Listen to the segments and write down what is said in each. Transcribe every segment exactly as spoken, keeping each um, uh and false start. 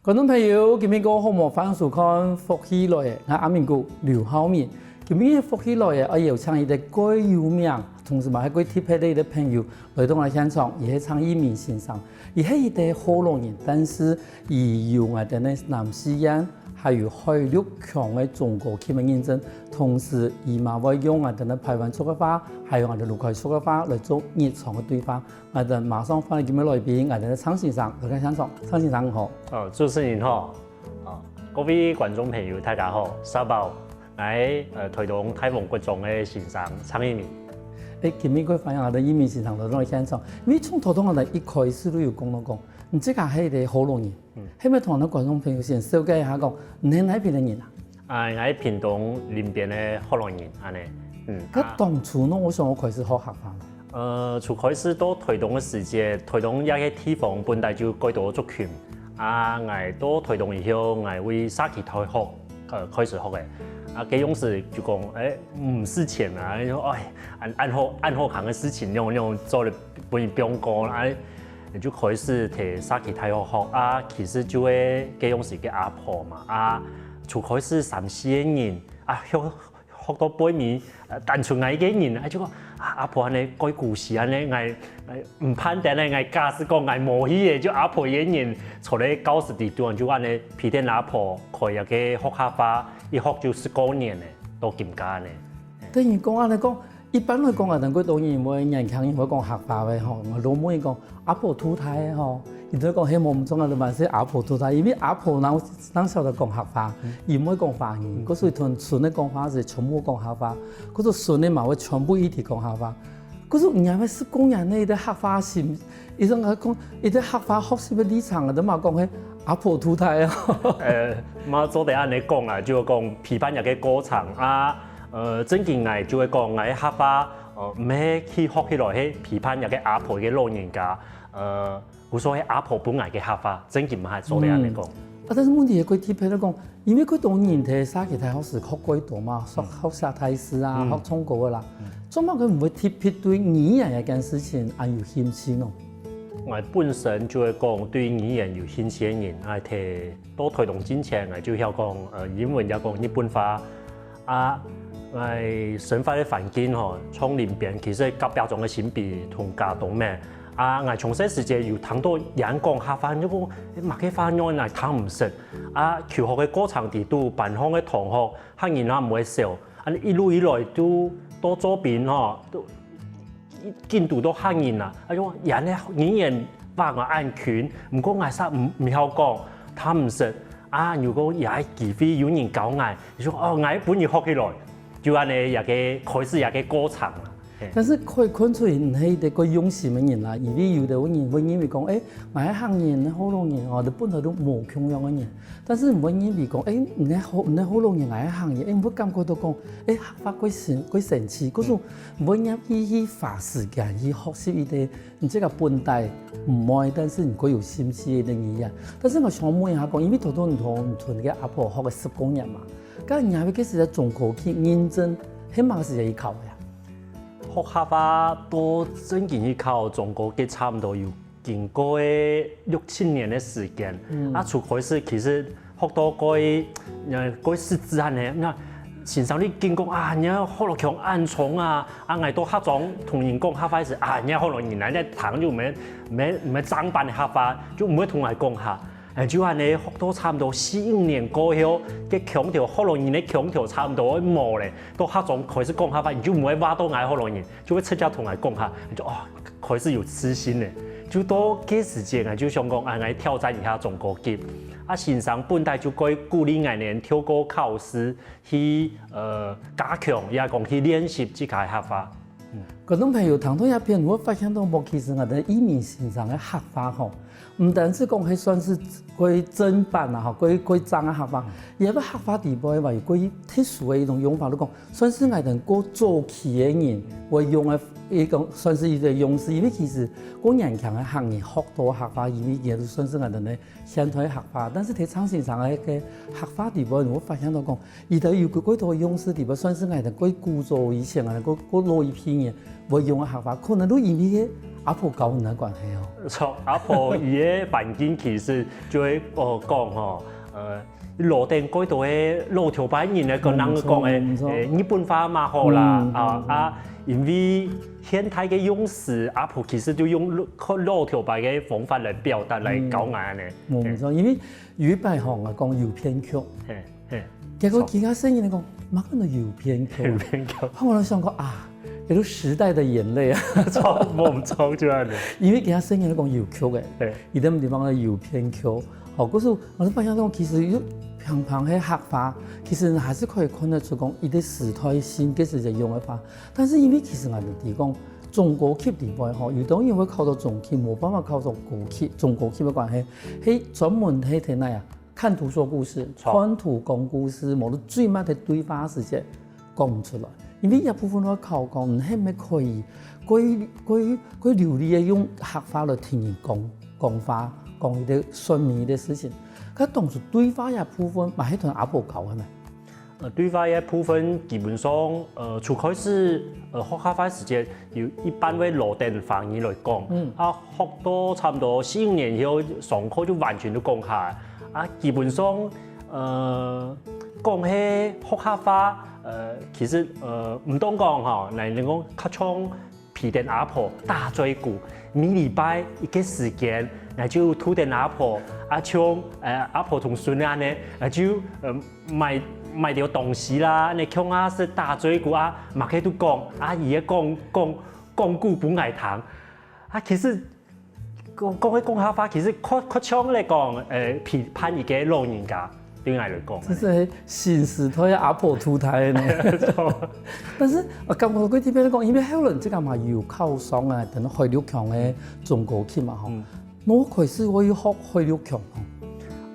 觀眾朋友，今晡日好無？歡迎收看《福氣來了》，𠊎阿明哥劉浩明。今晡日《福氣來了》愛邀請一個蓋有名，同時嘛係蓋特別个一個朋友來到𠊎現場，佢係鄭義民先生。佢係一個學老人，但是佢有𠊎等个南四縣，還有海陸腔个中高級个認證，同時佢嘛會用𠊎等个排灣族个話，還有𠊎等魯凱族个話來做日常个對話。 𠊎等馬上歡迎今晡日來賓，𠊎等个鄭先生來到現場。鄭先生好。哦，主持人好。哦，各位觀眾朋友，大家好，大家好。𠊎，呃，臺東大王國中个先生鄭義民。誒，今晡日蓋歡迎𠊎等義民先生來到現場，因為從頭到尾一開始都有講到講，你自家係一個學老人，嗯。係毋係同𠊎等觀眾朋友先紹介一下講，你係哪片个人啊？啊，𠊎屏東林邊个學老人，恁呢。嗯，該當初呢，為麼个開始學客話？ 呃，就開始到臺東个時節，臺東這個地方本來就蓋多族群。啊，𠊎到臺東以後，𠊎為社區大學，呃，開始學个。啊，該央時就講，誒，毋使錢啊，就，哎，恁，恁好，恁好行个事情，恁樣，恁樣做了分人放過，啊，就開始在社區大學學。啊，其實就係該央時个阿婆嘛，啊，就開始三四個人，啊，學 學到背尾，呃，單純𠊎一個人，啊，就講，啊，阿婆恁呢講故事恁呢，𠊎，𠊎毋盼得呢，𠊎假使講𠊎無去个，就阿婆一個人坐在教室裡肚，就恁呢陪等阿婆開一個學客話，一學就十過年呢，到今下呢。等於講恁呢講，一般來講啊，能夠當然會年輕人會講客話个吼，𠊎老妹講， 阿婆渡大个吼，佢就講係無毋著啊，就嘛係阿婆渡大，因為阿婆哪，哪曉得講客話，佢毋會講華語，故所以同賰个講話係全部講客話，故所孫个嘛會全部一直講客話。故所人家係講人个一個客話係，一種講一個客話學習个歷程啊，就嘛講係阿婆渡大啊。呃，嘛做得恁呢講啊，就講陪伴一個過程啊，呃，正經𠊎就會講𠊎个客話，呃，毋係去學起來，係陪伴一個阿婆，一個老人家，呃， 故所係阿婆分𠊎个客話，正經嘛係做得恁呢講。啊，但是問題係，佢特別來講，因為佢當年在社區大學時學蓋多嘛，學，學寫大字啊，學唱歌个啦。做麼个佢毋會特別對語言這件事情恁有興趣呢？𠊎本身就係講對語言有興趣个人，𠊎在到臺東進前，𠊎就曉講，呃，英文也講日本話， 啊，𠊎生活个環境吼，像林邊，其實隔壁庄个新埤同佳冬咩。啊，𠊎從細時節有聽到人講客話，就講，誒，麼个話仰𠊎聽毋識。啊，求學个過程裡肚，班上个同學，客人也毋會少。啊，一路以來都到做兵吼，都 緊堵到客人啊，啊，講，人个語言話𠊎恁近，毋過𠊎煞毋，毋曉講，聽毋識。啊，如果有个機會有人教𠊎，就講，哦，𠊎分你學起來，就恁呢，這個開始這個過程啊。嘿。但是可以看出你係一個蓋用心个人啦，因為有个人會認為講，誒，𠊎係客人，你係學老人哦，你本來就無共樣个人。 但是毋會認為講，誒，你係學，你係學老人，𠊎係客人，誒，毋會感覺到講，誒，客話蓋神，蓋神奇，故所毋會願意去花時間去學習一個你自家本來毋會，但是你蓋有興趣个語言。但是𠊎想問一下講，因為頭頭你同，你同你个阿婆學个十過年嘛，該你還會該時節中高級認證，係麼个時節去考个啊？學客話到正經去考中高級差毋多有 經過个六七年个時間，啊，就開始其實學到蓋，呃，蓋識字恁呢。該先生你緊講啊，你學老腔恁重啊，啊，𠊎到客庄同人講客話時，啊，你學老人來聽就毋係，毋係，毋係正版个客話，就毋會同𠊎講客。誒，就恁呢學到差毋多四五年過後，該腔調，學老人个腔調差毋多無咧，到客庄開始講客話，你就毋會話到𠊎學老人，就會直接同𠊎講客，你就，哦， 開始有自信咧。就到該時節，𠊎就想講，啊，𠊎挑戰一下中高級。啊，先生本來就蓋鼓勵𠊎等透過考試去，呃，加強，也講去練習自家个客話。觀眾朋友，聽到這片，你會發現到無？其實𠊎等義民先生个客話吼，毋單止講係算係蓋正版啊，吼，蓋，蓋正个客話，佢个客話底背嘛有蓋特殊个一種用法，就講算係𠊎等較早期个人會用个佢講算是一個勇士，因為其實過年輕个客人學到客話，因為佢都算是𠊎等个現代客話，但是在張先生个客話裡背，𠊎發現到講，佢兜有幾多个勇士裡背，算是𠊎等過古早以前啊，過過老一輩人會用个客話，可能都因為个阿婆教人个關係哦。著，阿婆佢个環境其實就會哦講吼，呃，老頂過多个老頭擺人个，可能講个，嗯，著，嗯，著。誒，日本話嘛好啦，嗯，啊，嗯，啊，因為現代个用詞，阿婆其實就用老老頭擺个方法來表達來教𠊎呢。無毋著，因為有一擺吼，𠊎講有騙局，嘿，嘿，結果其他細人講，麼个有騙局？有騙局，後來想講啊，這都時代的眼淚啊，著，無毋著就恁呢。因為其他細人講有局个，嘿，佢兜地方个有騙局。哦，故所𠊎就發現講，其實有平常个客話，其實還是可以看得出講，一個時代性，其實就用个話。但是因為其實𠊎哋講，中高級裡背吼，有當然會考到中級，無辦法考到高級，中高級个關係，係專門係在哪啊？看圖說故事，著。看圖講故事，無就最慢个對話時節講出來。因為這部分我考講，你係毋係可以，可以，可以，可以流利个用客話來聽人講，講話，講一個說明一個事情。該當初對話這部分，嘛係同阿婆教个咩？呃，對話个部分基本上，呃，初開始，呃，學客話時節，有一半會老頂華語來講，嗯。啊，學到差毋多四五年以後，上課就完全都講客。啊，基本上，呃，講係學客話，呃，其實，呃，毋當講吼，來，你講較像 陪等阿婆打嘴鼓，每禮拜一個時間，𠊎就渡等阿婆，啊像，呃，阿婆同孫仔呢，𠊎就，呃，買買兜東西啦，恁呢共下食打嘴鼓啊，麼个都講，啊佢个講講講古分𠊎聽。啊其實講講个講客話，其實較較像來講，呃，陪伴一個老人家，對𠊎來講。這係新時代个阿婆渡大个呢。但是，呃，感覺佢特別講，因為後來這個嘛有考上啊，等海陸腔个中高級嘛吼。嗯。𠊎開始會學海陸腔吼。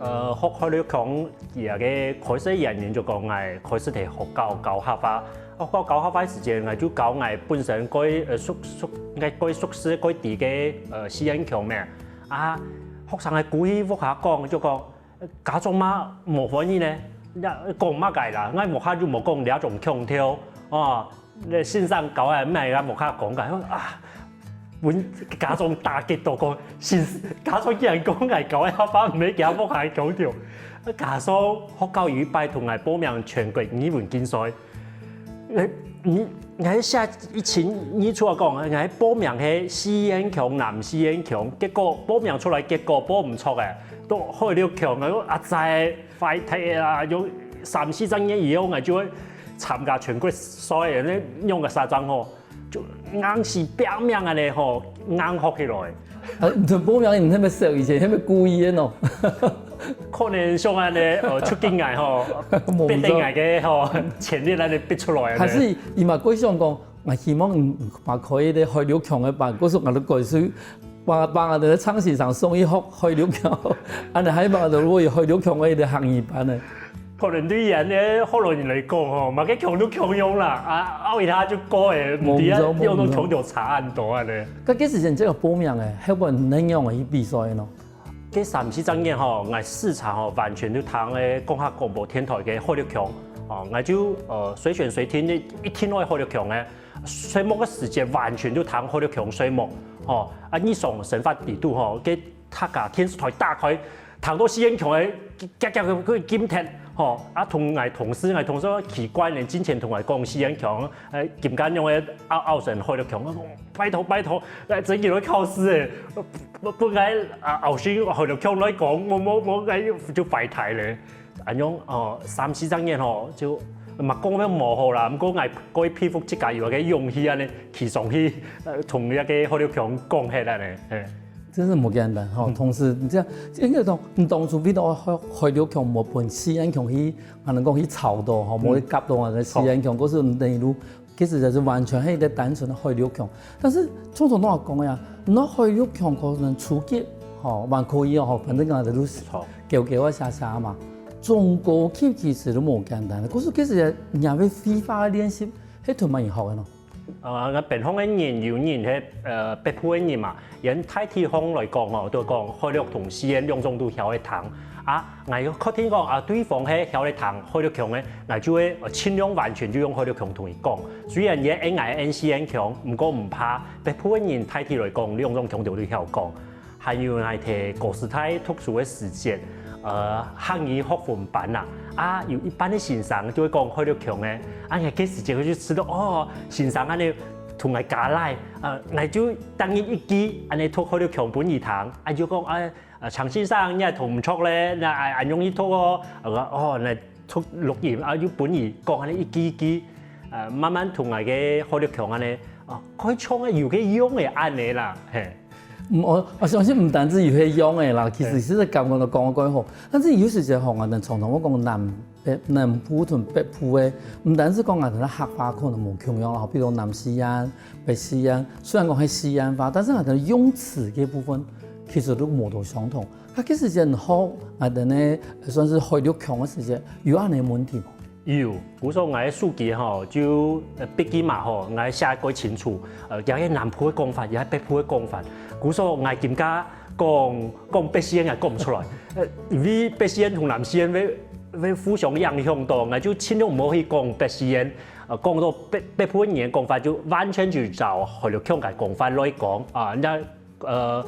呃，學海陸腔，佢个開始原因就講，𠊎開始在學校教客話。學校教客話時節，𠊎就教𠊎本身過，呃，熟熟，應該過熟識、過知个，呃，四縣腔咩。啊，學生个故意屋下講，就講，家長嘛無歡喜呢，講麼个啦，𠊎屋下就無講這種腔調，哦， 先生教个毋係啊，無較講个啊，分家長打擊到講，先家長竟然講𠊎教个客話毋係佢屋下腔調。加上學校有一擺同𠊎報名全國語文競賽，你你你寫一千字出來講，𠊎報名係四縣腔、南四縣腔，結果報名出來結果報毋著个，都海陸腔个，啊哉！ 壞忒啊！用三四隻月以後，𠊎就會參加全國賽，恁樣个三場吼，就硬死拚命恁樣吼，硬學起來。啊，你報名你係毋係笑以前，係毋係故意个喏？可能想恁樣，呃，出境𠊎吼，逼等𠊎个吼，潛力恁樣逼出來。還是佢嘛會想講，𠊎希望你嘛可以个海陸腔个班，故所𠊎都改去 幫幫𠊎兜个張先生送去學海陸腔，恁樣還幫𠊎兜會海陸腔个一個客語班呢。可能對佢个學老人來講吼，麼个腔都共樣啦，啊，拗一下就過誒，毋知啊，無毋著，用到腔調差恁多啊咧。該該時間這個報名誒，後尾恁樣去比賽呢？該三四隻月吼，𠊎時常吼完全就聽誒講客廣播電台个海陸腔，哦，𠊎就呃隨選隨聽，一聽落海陸腔誒，睡目个時節完全就聽海陸腔睡目，吼，啊日常生活裡肚吼，該 大家電視台打開，聽到四縣腔个，遽遽个佢撳忒，吼，啊同𠊎同事，𠊎同事奇怪呢，進前同𠊎講四縣腔，誒，今間用个拗拗成海陸腔，我講拜託拜託，來真緊來考試誒，本來啊後生海陸腔來講，無無無，𠊎就壞忒咧。 恁樣哦，三四隻月吼，就嘛講乜無好啦，毋過𠊎過佩服自家有个勇氣恁樣企上去，呃，同該个海陸腔講忒恁樣，嘿。真係無簡單吼，同時你這樣，因為當你當初為到海海陸腔無分四縣腔去，還能講去吵到吼，無去夾到啊四縣腔，可是等於 其實就係完全係一個單純个海陸腔。但是像頭先𠊎講个啊，該海陸腔可能初級吼還可以哦，吼，反正𠊎兜都係教教啊寫寫嘛。中高級其實都無簡單个，可是其實你愛會會話个練習，係同麼人學个呢？呃，𠊎邊項个人有人係呃北部个人嘛，因大體項來講吼，就講海陸同四縣兩種都曉得聽。啊，𠊎確定講啊，對方係曉得聽海陸腔个，𠊎就會呃盡量完全就用海陸腔同佢講。雖然佢係𠊎个四縣腔，毋過毋怕，北部个人大體來講兩種腔調都曉講。 還有𠊎在高師大讀書个時節，呃，客語學分班啊，啊有一班个先生就會講海陸腔个，啊𠊎該時節就知著哦，先生恁仔同𠊎加賴，呃，𠊎就逐日一句恁仔讀海陸腔分佢聽，啊就講啊，呃，張先生，你係讀毋著咧，那恁仔恁樣去讀哦，啊哦，那讀錄音啊，就分佢講恁仔一句一句，呃，慢慢同𠊎个海陸腔恁仔，哦，開腔个有个用个恁仔啦，嘿。 嗯，我我相信毋單止有係用个啦，其實其實感覺到講个過好，但是有時節吼，𠊎等常常會講南北南部同北部个，毋單止講𠊎等个客話可能無共樣啦，比如南四縣、北四縣，雖然講係四縣話，但是𠊎等用詞个部分其實都無多相同。啊，其實真好，𠊎等呢算是海陸腔个時節，有恁仔問題無？ 有，故所𠊎个手機吼，就呃筆記嘛吼，𠊎寫蓋清楚，呃，這个南部个講法，這个北部个講法。故所𠊎今下講講北四縣也講毋出來，呃，因為北四縣同南四縣會會互相影響到，𠊎就盡量毋好去講北四縣，呃，講到北北部个人个講法就完全就照海陸腔个講法來講啊，人家 呃，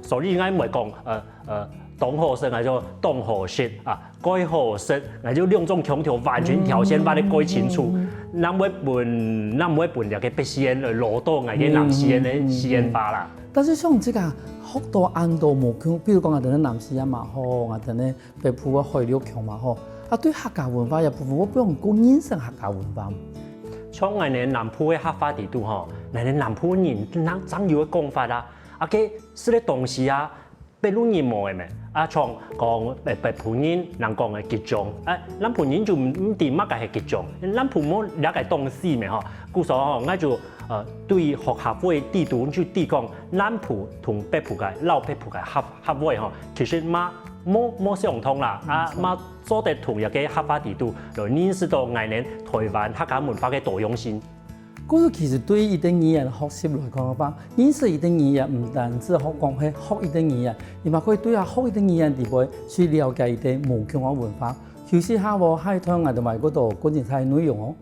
所以𠊎毋會講呃呃當好食，𠊎就當好食啊，蓋好食，𠊎就兩種腔調完全條線分得蓋清楚，哪會分哪會分這个北四縣來撈到𠊎个南四縣个四縣話啦。但是像這个學到恁多無共，比如講𠊎等个南四縣嘛吼，𠊎等个北部个海陸腔嘛吼，啊對客家文化這部分，𠊎本來毋認識客家文化。像𠊎等南部个客話裡肚吼，𠊎等南部人正正有个講法啊， 啊該食个東西啊，北部人無个咩？啊像講北北部人人講个桔醬，啊南部人就毋毋知麼个係桔醬，南部無這个東西咩吼。故所吼，𠊎就呃對學客話裡肚就知講南部同北部个老北部个客客話吼，其實嘛無無相同啦，啊嘛做得同這个客話裡肚來認識到𠊎等台灣客家文化个多樣性。 故所其實對一個語言學習來講个話，認識一個語言毋單止學講係學一個語言，佢嘛可以對啊學一個語言裡背去了解一個無共个文化。休息下哦，下一段𠊎兜還有更多更精彩个內容哦。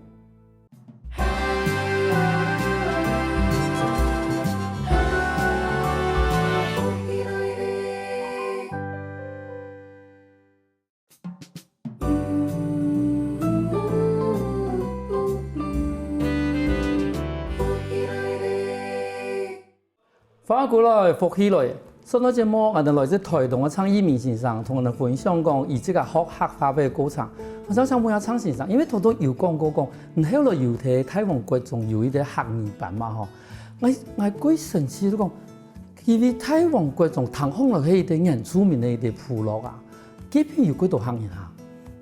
歡迎轉來，福氣來！上段節目，𠊎兜來自臺東个張益明先生同𠊎兜分享講佢自家學客話个過程。𠊎想請問下張先生，因為頭先有講過講，你後來有在大王國中有一個客語班嘛吼，𠊎𠊎蓋神奇就講，其實大王國中聽講來係一個原住民个一個部落啊， 該片有幾多客人啊？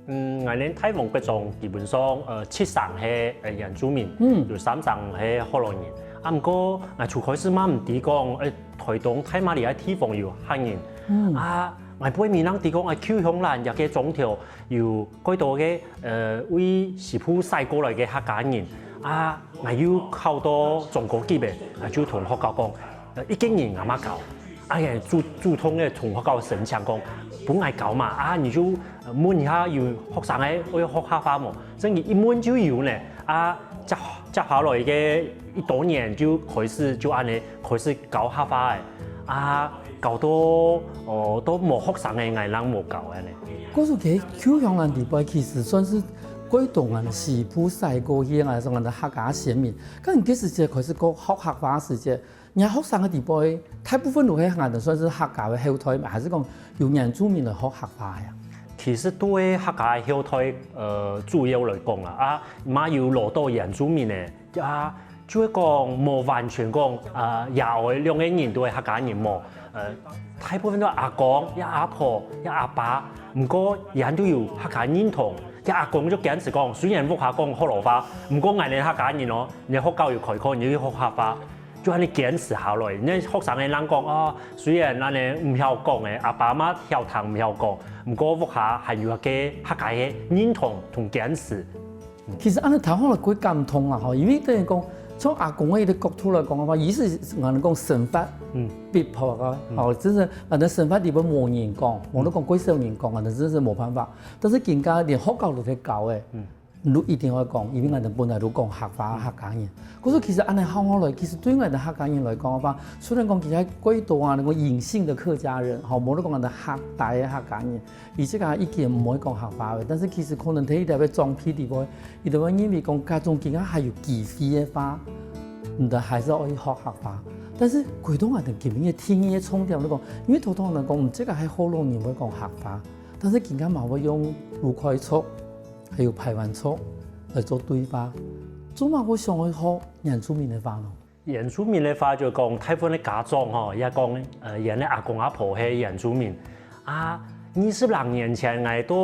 嗯，𠊎等大王國中基本上呃七成係呃原住民，嗯，有三成係學老人。啊毋過𠊎就開始嘛毋知講，欸，臺東大馬里个地方有客人。嗯，啊𠊎背尾正知講，欸，舊香蘭這個庄頭有幾多個呃對西部徙過來个客家人。啊𠊎又考到中高級个，𠊎就同學校講，呃，一個人𠊎嘛教。 哎呀，主主動个同學校申請講，分𠊎教嘛，啊你就呃問一下有學生个愛學客話無？正經一問就有呢，啊接接下來个一多年就開始就恁仔開始教客話个，啊教到哦都無學生个，𠊎正無教恁仔。故所該舊香蘭地方其實算係蓋多𠊎西部徙過去个，𠊎說𠊎客家先民，該你該時節開始講學客話个時節， 你學生个裡背，大部分都係𠊎兜算係客家个後代嘛，還係講有原住民來學客話呀？其實對客家个後代，呃，主要來講啦，啊嘛有落到原住民个，啊就係講無完全講，啊爺哀兩個人都係客家人無，呃，大部分都阿公、也阿婆、也阿爸，毋過佢還都有客家認同。佢阿公就堅持講，雖然屋下講學老話，毋過𠊎兜客家人哦，你學校有開課，你就學客話。 就恁仔堅持下來。該學生个人講，哦，雖然恁仔毋曉講个，阿爸阿姆曉聽毋曉講，毋過屋下還有該客家个認同同堅持。其實恁仔聽下來蓋感動啊吼，因為等於講，從阿公个一個角度來講个話，佢係𠊎等講生活，嗯，逼迫啊，哦，真係𠊎等生活裡背無人講，無論講幾少人講，𠊎等真係無辦法。但是今下連學校都在教誒，你一定愛講，因為𠊎等本來都講客話、客家人。可是其實恁樣看下來，其實對𠊎等客家人來講个話，雖然講其實幾多啊，那個隱性的客家人，吼，無論講𠊎等客家个客家人，佢自家已經毋會講客話了，但是其實可能在佢兜个長輩裡背，佢兜會認為講，假使今下還有機會个話，你兜還係愛學客話。但是回到𠊎等今日个第二个重點來講，因為頭頭人講，嗯，這個係學老人會講客話，但是今下嘛會用魯凱族，還有排灣族來做對話，做麼个會想愛學原住民个話呢？ 原住民个話就講，大部分个家長吼，也講，呃，𠊎个阿公阿婆係原住民。啊，二十零年前，𠊎到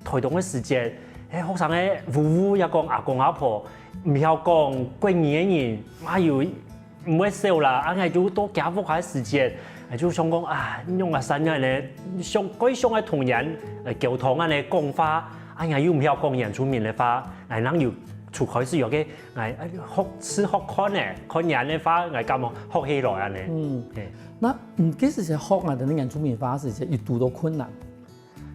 臺東个時節，該學生个屋屋也講阿公阿婆毋曉講國語个人，嘛有毋會少啦。啊，𠊎就到厥屋下个時節，𠊎就想講啊，仰仔生樣呢，想，蓋想愛同人，呃，溝通恁樣講話，啊，𠊎又毋曉講原住民个話，𠊎正有就開始有个 𠊎，哎，學，試學看呢，看人个話，𠊎感覺學起來恁樣。嗯，嘿。該你該時節學𠊎等个原住民話時節，有堵著困難？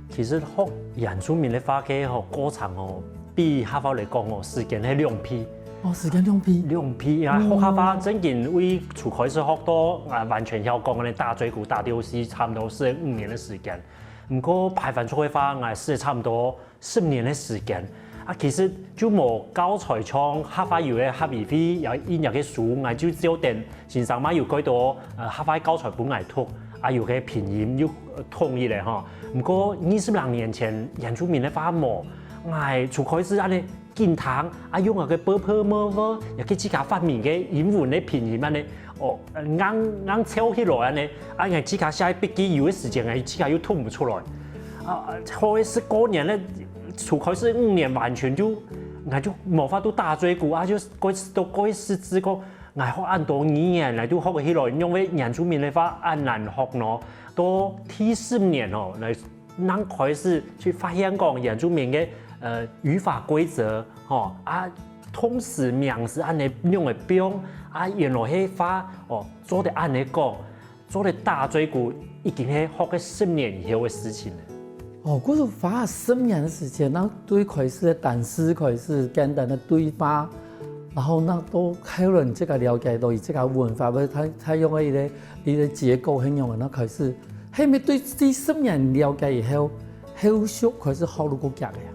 其實學原住民个話个吼，過程吼，比客話來講吼，時間係兩倍。哦，時間兩倍。兩倍啊！學客話正經對就開始學到啊，完全曉講个打嘴鼓、打調子，差毋多四五年个時間。毋過排灣族个話，𠊎係差毋多 十年个時間。啊，其實就無教材，像客話有个客委會，也印這个書，𠊎就照等先生嘛有幾多，呃，客話教材分𠊎讀，啊，有个拼音又，呃，統一个吼。毋過二十零年前，原住民个話無，𠊎就開始恁樣緊聽，啊，用該个 ㄅㄆㄇㄈ，也去自家發明个英文个拼音恁樣，哦，硬，硬湊起來恁樣，啊，𠊎自家寫筆記，有个時間𠊎自家又讀毋出來。 啊，後尾十過年了，就開始五年完全就，𠊎就無法度打嘴鼓啊，就開始都開始自講，𠊎學恁多語言來都學起來，因為原住民个話恁難學喏。到第十年哦，來正開始去發現講原住民个，呃，語法規則，吼，啊，動詞、名詞恁樣仰仔變，啊，原來該話，哦，做得恁樣講。 做得打嘴鼓已經係學个十年以後个事情了。哦，故所花十年个時間，該對開始个單字開始簡單个對話，然後該到後來自家了解到佢自家文化，佢，佢用个一個，一個結構係仰仔，該開始，係毋係對這十年了解以後，後續開始學就較遽个啊？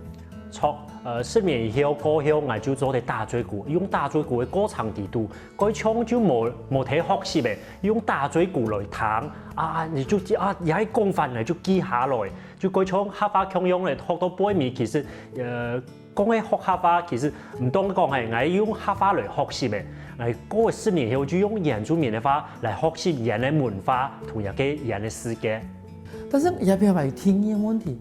著，呃，十年以後過後，𠊎就做得打嘴鼓，用打嘴鼓个過程裡肚，該像就無，無忒學習个， 用打嘴鼓來聽，啊，你就記，啊，這个講法呢就記下來，就該像客話共樣个，學到尾尾，其實，呃，講个學客話，其實毋當講係，𠊎用客話來學習个，𠊎過十年後就用原住民个話來學習𠊎个文化同這个𠊎个世界。但是這片還有第二个問題，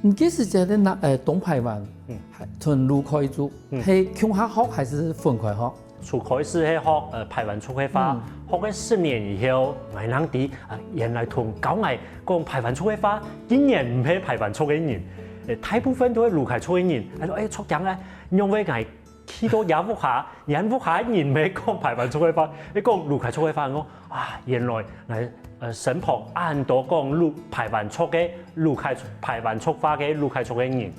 你該時節个，呃，東排灣，嗯。還，同魯凱族，嗯。係共下學還係分開學？ 就開始係學，呃，排灣族个話，嗯。學个十年以後，𠊎正知，啊，原來同教𠊎講排灣族个話，竟然毋係排灣族个人。呃，大部分都係魯凱族个人。𠊎講，哎，著驚啊，仰會𠊎去到這屋下，這屋下人毋係講排灣族个話，係講魯凱族个話，𠊎講，啊，原來𠊎，呃，身旁恁多講魯，排灣族个魯凱，排灣族話个魯凱族个人。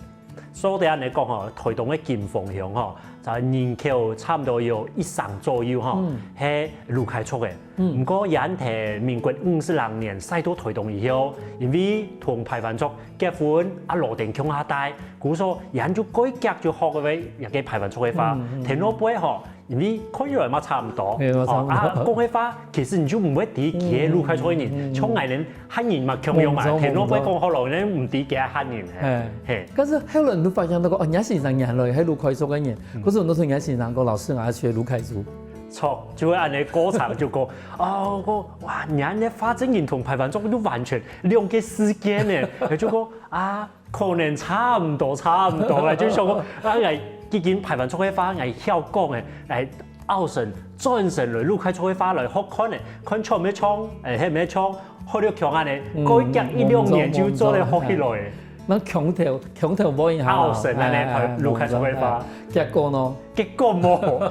所以恁樣講吼，臺東个金峰鄉吼，就人口差毋多有一成左右吼，嗯。係魯凱族个。嗯。毋過，𠊎等民國五十零年徙到臺東以後，因為同排灣族結婚，啊，老丁共下戴，故所𠊎等就蓋遽就學个這个排灣族个話。嗯，嗯。田老伯吼， 因為看起來嘛差毋多，係，嘛差毋多。哦，啊，講个話，其實你就毋會知佢係魯凱族个人，嗯，嗯，嗯。像𠊎等客人嘛共樣嘛，嗯，聽到會講學老人毋知佢係客人，係。係。係。但是後來你就發現到講，哦，若先生原來係魯凱族个人，嗯。可是你就同若先生講，老師，𠊎愛學魯凱族。著，就會恁樣過程就講，哦，講，哇，你恁樣發展人同排灣族都完全兩个世界呢，就講，啊， 可能差毋多，差毋多啦，就想講，啊，𠊎既經排灣族个話，𠊎曉講个，𠊎拗成、轉成來魯凱族个話來學看个，看像毋像，欸，係毋像，學了強恁樣，嗯，過一兩年就做得學起來个。那腔調，腔調換一下啦。拗神恁呢，哎，哎，哎，魯凱族个話。結果呢？結果無。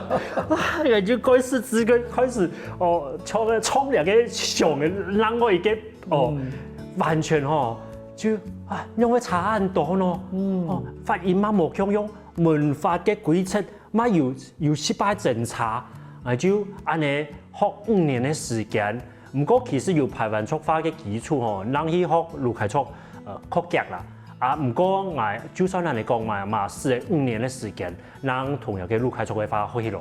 哎呀，就開始，自家開始，哦，唱个，唱兩个像个，另外一个，哦，嗯。完全吼，就，啊，仰會差恁多呢？嗯。哦，發音嘛無共樣，文法个規則嘛有，有十八種差，啊，就恁呢學五年个時間。 毋過其實有排灣族話个基礎吼，正去學魯凱族，呃，較遽啦。啊，毋過𠊎就算恁呢講嘛，嘛使了五年个時間，正同這个魯凱族个話學起來。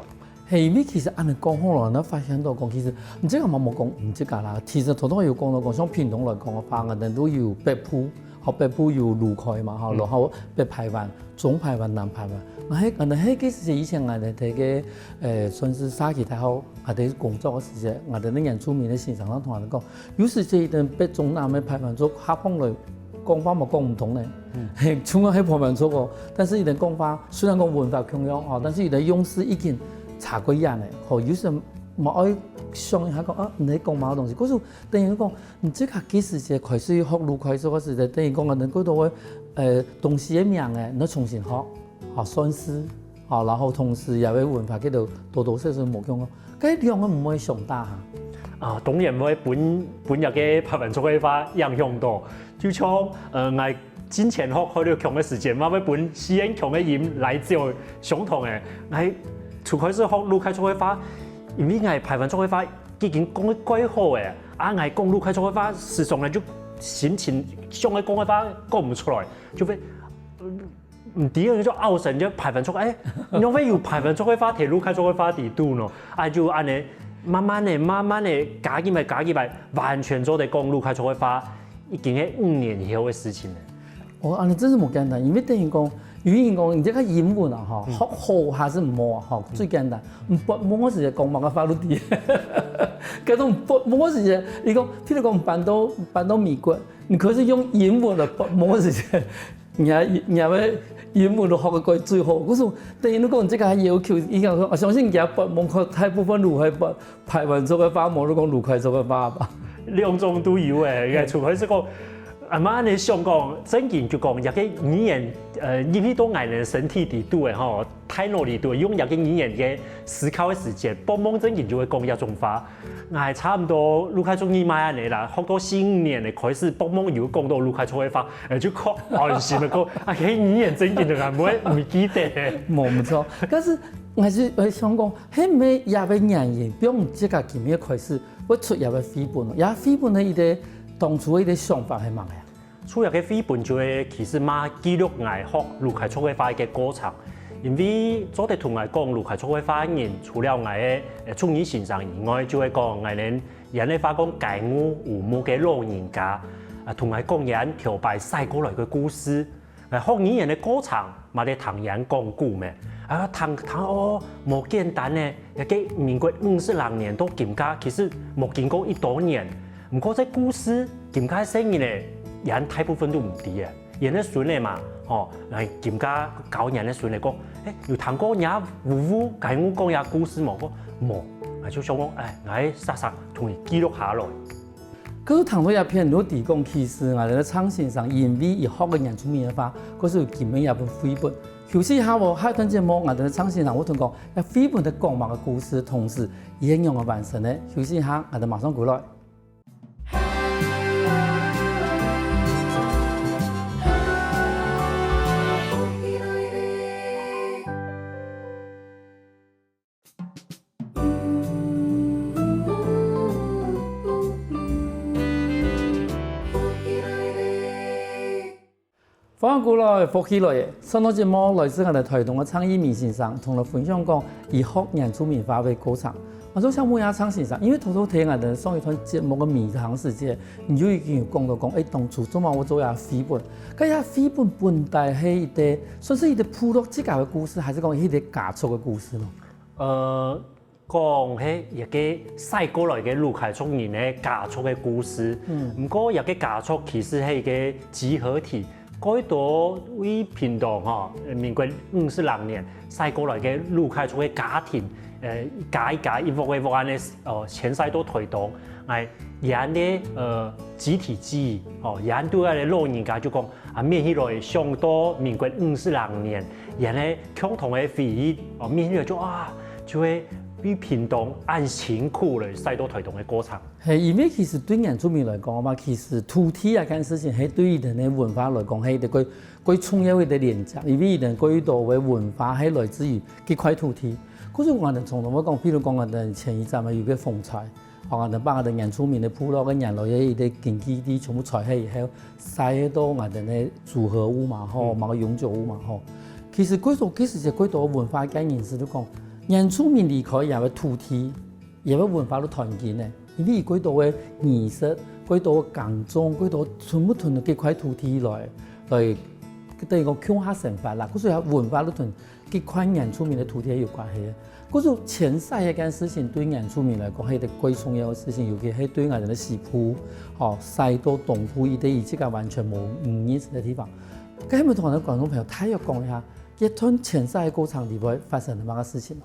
係，因為其實恁呢講好了，𠊎發現到講，其實毋自家嘛無講毋自家啦。其實頭頭有講到講，像屏東來講个話，𠊎等都有北部，吼，北部有魯凱嘛，吼，嗯。然後北排灣、中排灣、南排灣。𠊎係，𠊎等係其實以前𠊎等在个，呃，算是社區大學 𠊎兜工作个時節，𠊎兜个原住民个先生摎同𠊎兜講，有時節佢兜北中南个排灣族合摎來講話嘛講毋通呢。嗯。係，像係排灣族哦，但是佢兜講話，雖然講文化共樣吼，但是佢兜用詞已經差過遠了。吼，有時嘛愛想一下講，啊，你在講麼个東西？可是等於講，你這下个時節開始學魯凱族个時節，等於講，𠊎兜過多个，呃，東西个名仔，你愛重新學，吼，算是。 吼，然後同時也會文化佢兜多多少少無共樣。該兩个毋會相打哈？啊，當然會分，分這个排灣族个話影響到。就像，呃，𠊎進前學海陸腔个時節，嘛會分四縣腔个音來做相同个。𠊎就開始學魯凱族个話，因為𠊎排灣族个話已經講得蓋好了，啊，𠊎講魯凱族个話，時常呢就心情想愛講个話講毋出來，就會，呃， 毋知啊，就拗神，就排灣族，哎，仰會有排灣族个話題、魯凱族个話題在裡肚呢？啊，就恁呢，慢慢个、慢慢个，加入來、加入來，完全做得講魯凱族个話，已經係五年以後个事情了。哦，恁呢真係無簡單，因為等於講，有人講，你這个英文啊，吼，嗯。學好還係毋好啊，吼，嗯。最簡單。你發夢个時節講麼个話都知。該種發夢个時節，你講，譬如講搬到，搬到美國，你可以用英文來發夢个時節， 若，若个英文都學个過最好。故所等於講這个還要求，應該講，相信佢發夢大部分都係發排灣族个話，無就講魯凱族个話吧。兩種都有欸，應該除非係講，啊，嘛，你想講，正經就講，這个語言，呃，入去到𠊎等身體裡肚个吼，大腦裡肚，用這个語言个思考个時節，發夢正經就會講這種話。 𠊎差毋多魯凱族語嘛恁呢啦，學到四五年个開始，發夢有講到魯凱族个話，呃，就較安心个講，啊，該語言正經个，𠊎毋會毋記得。無，無錯。但是，𠊎係，𠊎想講，係毋係這个原因，比如講自家今日開始，會出這个繪本哦，這繪本个一个當初个一个想法係麼个啊？ 出這个繪本就係其實嘛記錄𠊎學魯凱族个話个過程，因為做得同𠊎講魯凱族个話个人，除了𠊎个，呃，族語先生以外，就係講𠊎等原來話講雞母、烏木个老人家，啊，同𠊎講佢等頭擺徙過來个故事。啊，學語言个過程，嘛在聽佢等講古咩，啊，聽，聽，哦，無簡單呢，這个民國五十零年到今下，其實無經過幾多年。毋過這故事， 今下細人仔，佢等大部分都毋知欸。佢等个孫仔嘛，吼，來今下教佢等个孫仔講，欸，有聽過若烏烏雞母講這故事無？講無，𠊎就想講，欸，𠊎煞煞同佢記錄下來。可是聽到這片，你就知講，其實𠊎等个張先生因為佢學个原住民个話，可是有今日這本繪本。休息一下哦，下一段節目，𠊎等个張先生會同講，這繪本在講麼个故事，同時佢係仰仔完成个。休息一下，𠊎等馬上過來。 歡迎過來，福氣來了！上段節目來自𠊎等臺東个張益民先生，同𠊎分享講佢學原住民話个過程。𠊎就想問一下張先生，因為頭頭聽𠊎等上一段節目个尾聲時節，你就已經有講到講，欸，當初做麼个會做這繪本？該這繪本本底係一個，算係一個部落自家个故事，還係講係一個家族个故事呢？呃， 講係一個徙過來个魯凱族人个家族个故事。嗯。毋過，這個家族其實係一個集合體，蓋多位屏東吼，民國五十零年徙過來个魯凱族个家庭，呃，一家一家一屋一屋恁呢，呃，遷徙到臺東，𠊎這恁呢，呃，集體記憶，哦，這恁對𠊎个老人家就講，啊，𠊎起來想到民國五十零年，這恁呢共同个回憶，哦，𠊎起來就啊，就會為屏東恁辛苦來徙到臺東个過程。係，因為其實對原住民來講嘛，其實土地這件事情係對佢等个文化來講係一個 蓋重要个一個連接，因為佢等蓋多个文化係來自於這塊土地。故所𠊎等從頭會講，譬如講𠊎等前一站嘛有個風災，吼，𠊎等把𠊎等原住民个部落个原來个一個根據地全部拆忒以後，徙到𠊎等个組合屋嘛，吼，嗯。嘛永久屋嘛，吼。其實蓋多，其實係蓋多文化个人士都講，原住民離開這個土地， 也會文化都斷根呢，因為佢蓋多个儀式，蓋多个耕種，蓋多全部同這塊土地來，來，等於講共下生活啦。故所文化都同這塊原住民个土地有關係。故所遷徙這件事情對原住民來講，係一個蓋重要个事情，尤其係對𠊎等个西部，吼，徙到東部，佢等自家完全無，無認識个地方。該係毋係同𠊎等觀眾朋友大約講一下，這段遷徙个過程裡背發生了麼个事情無？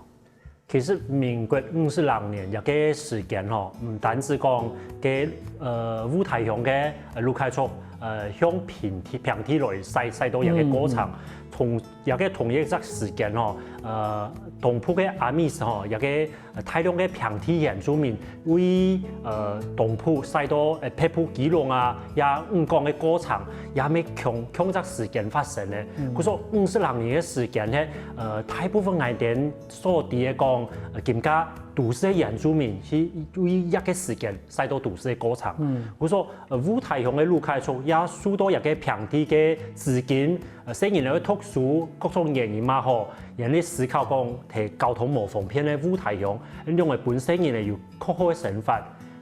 其實民國五十零年這個時間吼，毋單止講該，呃，霧台鄉个，呃，魯凱族，呃，向平地，平地來徙，徙到這個過程，嗯，嗯。同，這個同一隻時間吼，呃，東部个阿美族吼，這個，呃，大量个平地原住民對，呃，東部徙到，呃，北部基隆啊，也五港个過程，也係共，共隻時間發生个。嗯。故所五十零年个時間呢，呃，大部分𠊎等 所知个講，呃，今下都市个原住民係對這個時間徙到都市个過程。嗯。故所，呃，霧台鄉个魯凱族也受到這個平地个資金，呃，細人仔愛讀書，各種原因嘛吼，𠊎等思考講，在交通無方便个霧台鄉，仰會分細人仔有較好个生活。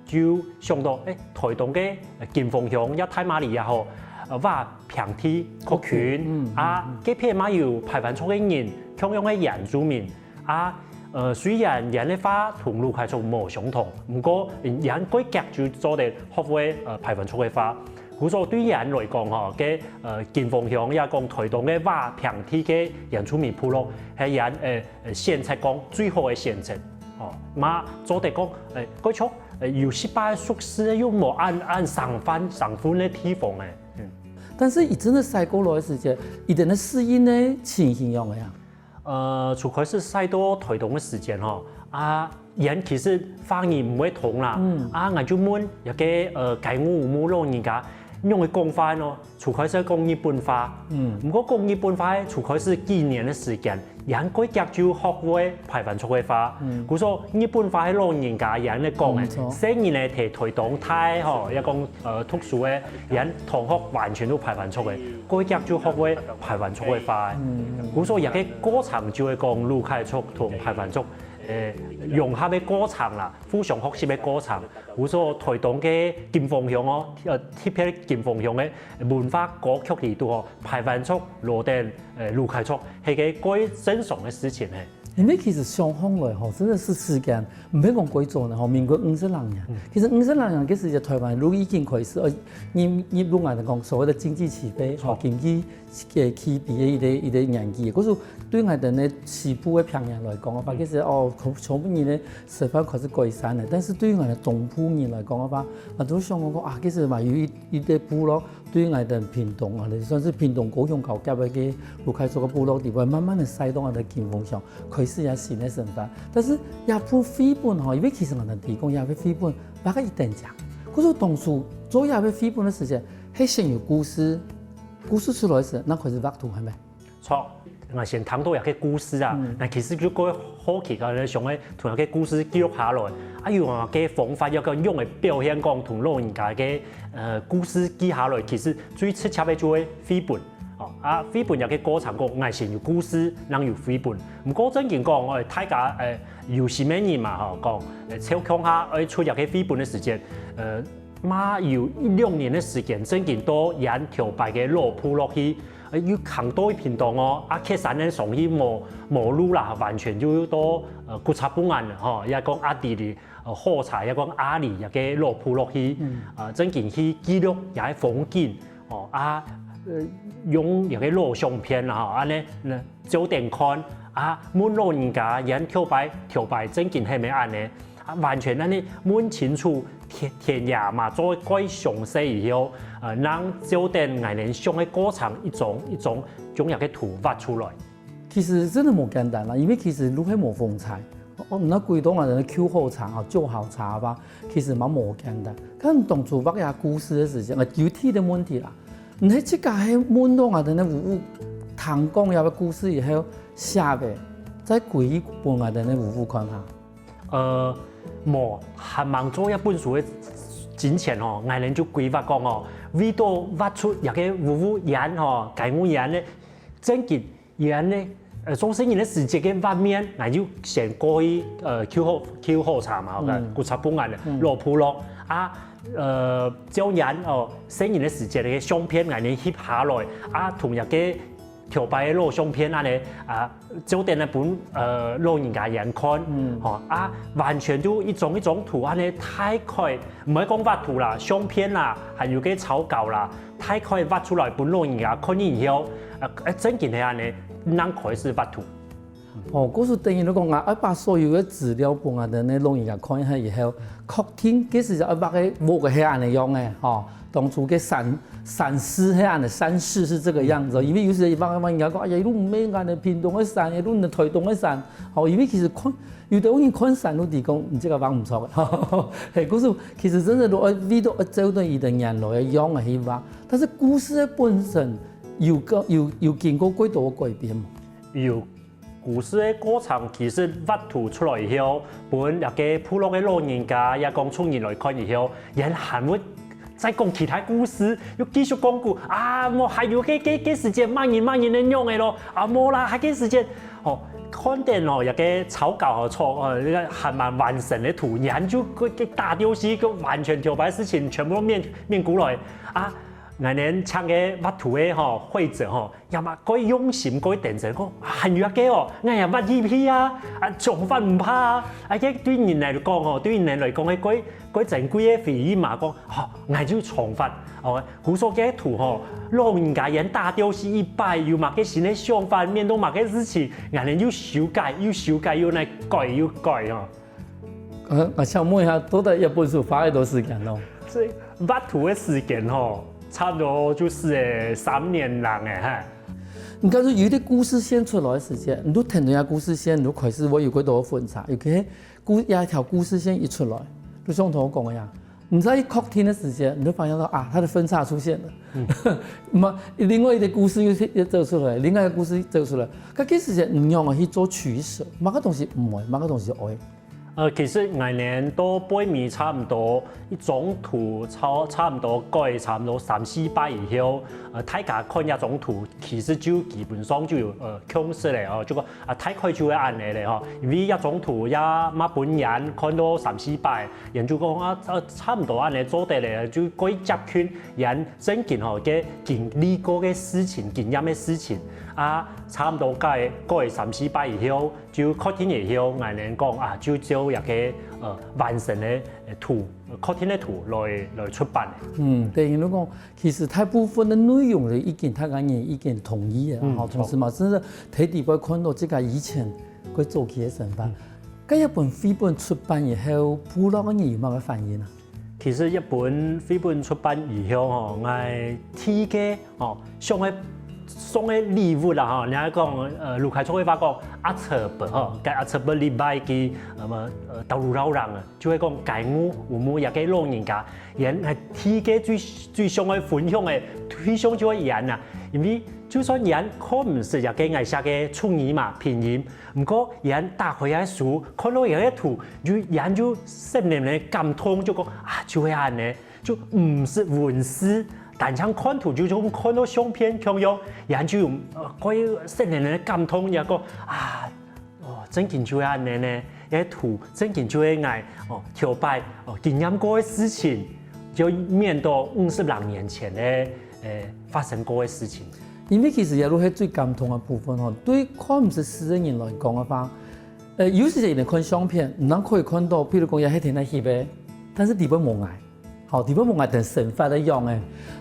就想到，欸，台東个，呃，金峰鄉也大馬里也好，呃，話平地較近，嗯，嗯，啊，嗯。該片嘛有排灣族个人，共樣个原住民，啊，呃，雖然𠊎等个話同魯凱族無相同，毋過，嗯，𠊎等蓋遽就做得學會，呃，排灣族个話。故所對𠊎等來講吼，該，呃，金峰鄉也講台東个話平地个原住民部落，係𠊎等，呃，呃，選擇講最好个選擇。 哦，嘛做得講，欸，蓋像，欸，有時擺熟事又無恁，恁生份，生份个地方欸。嗯。但是佢等个徙過來个時節，佢等个適應个情形仰仔啊？呃，初開始徙到台東个時間吼，啊，𠊎等其實華語毋會通啦，嗯。啊，𠊎就問這個，呃，該屋，屋老人家，仰會講話呢？ 初開始講日本話。嗯。毋過講日本話，初開始幾年个時間，𠊎等蓋遽就學會排灣族个話。嗯。故所日本話係老人家𠊎等講个，嗯，著。細人仔在台東大吼，也講，呃，讀書个，𠊎等同學完全都排灣族个，蓋遽就學會排灣族个話。嗯。故所這個過程就係講魯凱族同排灣族，呃，融合个過程啦，互相學習个過程。 故所台東个金峰鄉哦，呃，特別金峰鄉个文化歌曲裡肚哦，排灣族、羅等，呃，魯凱族，係個蓋正常个事情嘿。因為其實想像來吼，真的是時間，毋係講蓋早呢吼，民國五十零年。嗯。其實五十零年个時節，台灣就已經開始，呃，你，你不管講所謂的經濟起飛，吼，著。經濟 个起飛个一個，一個年紀。可是對𠊎等个西部个平原來講个話，嗯。其實哦，全，全部人个生活開始改善了。但是對於𠊎等東部人來講个話，𠊎都想講講啊，其實嘛有一，一個部落，對於𠊎等屏東啊，算是屏東高雄交界个魯凱族个部落裡背，慢慢个徙到𠊎等金峰鄉，開始一個新个生活。但是這部繪本吼，因為其實𠊎等提供這部繪本，大概一等獎。可是當初做這部繪本个時間，係先有故事，故事出來時，正開始畫圖，係無？ 著，𠊎先聽到這個故事啊，嗯。𠊎其實就蓋好奇个，想愛同這個故事記錄下來。啊，有麼个方法，愛仰般表現講同老人家个，呃，故事記下來，其實最直接个就係繪本。哦，啊，繪本這個過程講，𠊎先有故事，正有繪本。毋過正經講，哎，大家，哎，有心个人嘛，吼，講，哎，湊共下愛出這個繪本个時間，呃，嘛有一兩年个時間，正經到𠊎頭擺个老部落去， 呃，又行到一屏東哦，啊，蹶山个上去無，無路啦，完全就到，呃，古蹟公園了吼，也講阿弟哩，呃，火柴，也講阿里，也个老部落去，嗯。呃，正經去記錄也个風景，哦，啊，呃，用一个老相片啦，吼，恁呢，那照等看啊，問老人家，𠊎頭擺，頭擺正經係毋係恁呢？啊，完全恁呢問清楚，田，田野嘛，做蓋詳細以後，呃，正照等𠊎等想个過程一張一張，將這个圖畫出來。其實真的無簡單啦，因為其實路係無風采，哦，那歸棟啊，人救護車啊，救護車吧，其實嘛無簡單。看當初畫這故事个時間，呃，具體个問題啦，你係自家係問到𠊎等个屋屋，聽講這个故事以後寫个，再歸去分𠊎等个屋屋看下。呃，無，還吂做這本書个進前吼，𠊎等就規劃講吼，為到畫出這个屋屋園吼，該屋園呢，正經園呢，呃，做細人个時節个畫面，𠊎就先過去，呃，救護，救護車嘛，嗯。古早本來个，嗯。老部落啊，呃，照樣哦，細人个時節个相片，𠊎等翕下來啊，同這个頭擺个老相片恁呢啊，照等來分，呃，老人家𠊎等看，嗯。吼，啊，完全就一張一張圖恁呢大概，毋係講畫圖啦，相片啦，還有个草稿啦，大概畫出來分老人家看以後，呃，呃，正經係恁呢，正開始畫圖。哦，故所等於你講啊，愛把所有个資料分𠊎等个老人家看一下以後，確定該時節愛畫个屋个係恁呢樣个，吼，當初个山，山勢係恁呢，山勢是這個樣子哦。因為有時畫畫人家講，哎呀，一路毋係恁呢屏東个山，一路係台東个山，吼，因為其實看，有兜人看山路地講，你這个畫毋著个，嘿，故所其實真的都愛為到愛照等佢等原來个樣个去畫，但是故事个本身有个，有，有經過幾多个改變無？有 故事个過程其實畫圖出來以後，分這个部落个老人家也講族人來看以後，𠊎等還會再講其他故事，又繼續講古啊，無還有个，个，个時節麼人麼人个樣个咯，啊，無啦，還个時節，哦，看等哦，這个草稿哦，草，哦，這个還吂完成个圖，𠊎等就个，个打掉去，个完全頭擺个事情全部都面，面過來啊。𠊎等請个畫圖个吼，繪者吼， 也嘛蓋用心蓋認真，講，啊，還有這个哦，𠊎也畫入去啊，啊，重畫毋怕啊。啊，這對人來講吼，對人來講，係蓋，蓋珍貴个回憶嘛，講，吼，𠊎就重畫。哦，故所个圖吼，老人家𠊎等打掉去一擺，有麼个新个想法，面對麼个事情，𠊎等又修改，又修改，又來改，又改吼。 呃，𠊎想問一下，到底一本書花幾多時間咯？這畫圖个時間吼，差不多就係，欸，三年零欸，哈。你假如有一個故事線出來个時間，你都聽到這故事線，你都開始會有幾多个分叉，尤其故，這條故事線一出來，就像頭先講个呀，你再一確定个時間，你就發現到啊，它的分叉出現了。嗯。嘛，另外一個故事又，又走出來，另外一個故事走出來，該个時間你仰般去做取捨？麼个東西毋愛，麼个東西愛？ 呃，其實𠊎等到背尾差毋多一張圖，差，差毋多改差毋多三四擺以後，呃，大家看這張圖，其實就基本上就有，呃，共識了哦，就講，啊，大概就係恁呢了吼，因為這張圖也嘛分𠊎等看到三四擺，𠊎等就講啊，呃，差毋多恁呢做得了，就蓋接近𠊎等正經吼，个經歷過个事情、經驗个事情，啊，差毋多改，改三四擺以後， 就確定以後，𠊎等講啊，就照這个，呃，完成个，呃，圖，呃，確定个圖來，來出版个。嗯，對，因為講，其實大部分个內容咧，已經大家人已經同意了，嗯，吼，同時嘛，真的在底背看到這個以前个早期个生活。嗯。該一本繪本出版以後，部落个人有麼个反應啊？ 其實一本繪本出版以後吼，𠊎第一個吼，送个，送个禮物啦吼，人家講，呃，魯凱族个話講，阿扯伯吼，該阿扯伯禮拜佢，呃，麼，呃，道路老人啊，就係講該屋有無這个老人家，𠊎係第一個最，最想愛分享个對象就係𠊎啊，因為就算𠊎看毋識這个𠊎寫个族語嘛，拼音， 毋過，𠊎打開這書，看到這个圖，就，𠊎就心裡面感動，就講，啊，就係恁呢，就毋識文字，單淨看圖就像看到相片共樣，𠊎就有，呃，蓋心裡面感動，𠊎講，啊，哦，正經就係恁呢呢，這圖正經就係𠊎，哦，頭擺，哦，經驗過个事情，就面對五十零年前个，呃，發生過个事情。 因為其實這就係最感動个部分吼，對看毋識字个人來講个話，呃，有時節你看相片，你還可以看到，譬如講這係天頂翕个，但是底背無𠊎，吼，底背無𠊎兜生活个樣仔。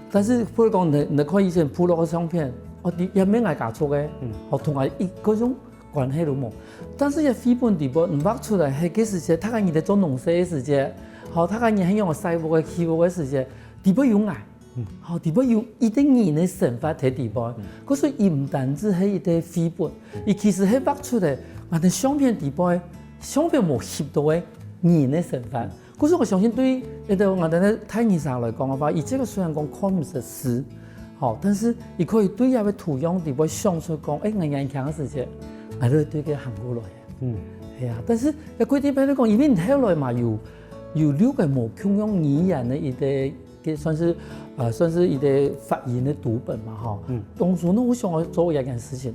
但是比如講，你你看以前部落个相片，哦，你也毋係𠊎家族个，吼，同𠊎一个種關係都無。但是這繪本底背，你畫出來，係該時節，大家人在做農事个時節，吼，大家人係用个細屋个起屋个時節，底背有𠊎。 吼，底背有一个人个生活在底背。故所佢毋單止係一个繪本，佢其實係畫出來，𠊎兜相片底背，相片無翕到个人个生活。故所𠊎相信對一个𠊎兜个大人儕來講个話，佢這个雖然講看毋識字，吼，但是佢可以對這个圖樣底背想出講，誒，𠊎年輕个時節，𠊎兜對該行過來。嗯，係啊，但是誒，歸底背來講，因為後來嘛有有六个無共樣語言个一个 个算是，呃，算是一个發音个讀本嘛，吼。嗯。當初呢，𠊎想愛做這件事情。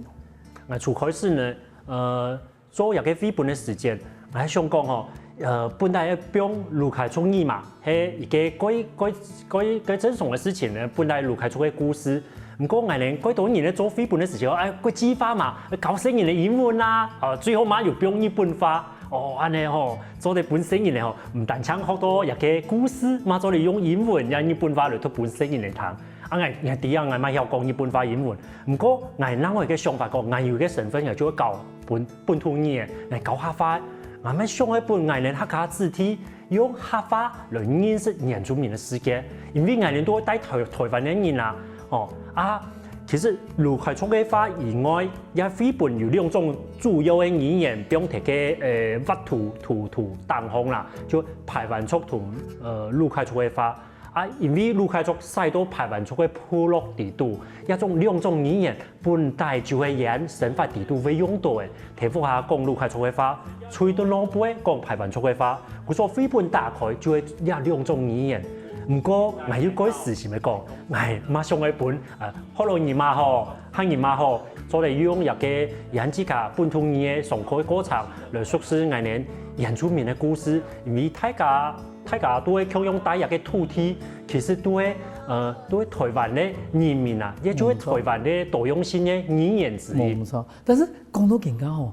𠊎初開始呢，呃，做這个繪本个時節，𠊎還想講吼，呃，本來愛放魯凱族語嘛，係一个蓋蓋蓋蓋正常个事情呢，本來魯凱族个故事。毋過𠊎呢，蓋多人呢做繪本个時節，哎，國際化嘛，教細人个英文啊，哦，最後嘛又放日本話。 哦，恁仔吼，做得分細人仔吼，毋單淨學到這个故事，嘛做得用英文也日本話來讀分細人仔聽。啊，𠊎𠊎知啊，𠊎嘛曉講日本話、英文。毋過，𠊎另外一个想法講，𠊎有一个身份，𠊎就愛教本本土語言，𠊎教客話。𠊎嘛想愛分𠊎个客家子弟用客話來認識原住民个世界，因為𠊎兜都係在台台灣个人啊，哦啊。 其實魯凱族个話以外，這繪本有兩種主要个語言，放在該呃畫圖圖圖頂項啦，就排灣族同呃魯凱族个話。啊，因為魯凱族徙到排灣族个部落底肚，這種兩種語言本來就係佢生活底肚會用到个。頭下講魯凱族个話，吹到落尾講排灣族个話，故所繪本打開就係這兩種語言。毋過，𠊎又該時想愛講，𠊎嘛想愛分 啊，學老人嘛好，客人嘛好，做得用這个原自家本土語个上課个過程來熟識𠊎兜原住民个故事，因為大家大家都係共樣戴這个土地，其實都係呃都係台灣个人民啊，也就係台灣个多樣性个語言之一。無錯，但是講到今个吼，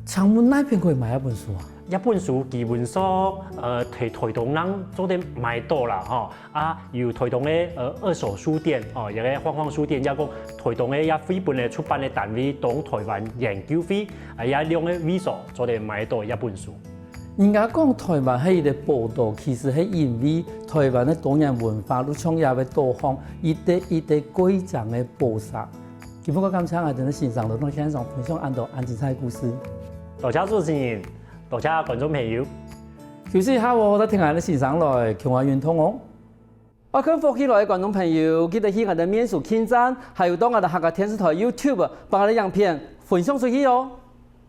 請問哪片可以買這本書啊？這本書基本上，呃，在台東正做得買到啦，吼。啊，有台東个呃二手書店，吼，這个晃晃書店，也講台東个這繪本个出版个單位，東台灣研究會，啊，這兩个位所做得買到這本書。人家講台灣係一个寶島，其實係因為台灣个多元文化，就像這个島項，一个一个蓋靚个寶石。 今晡日感謝𠊎兜个先生來到現場分享恁多恁精彩个故事。多謝主持人，多謝觀眾朋友。休息一下哦，再聽𠊎兜先生來，共下運動哦。愛看福氣來个觀眾朋友，記得去𠊎兜面書網站，還有到𠊎兜客家電視台YouTube，幫𠊎兜影片分享出去哦。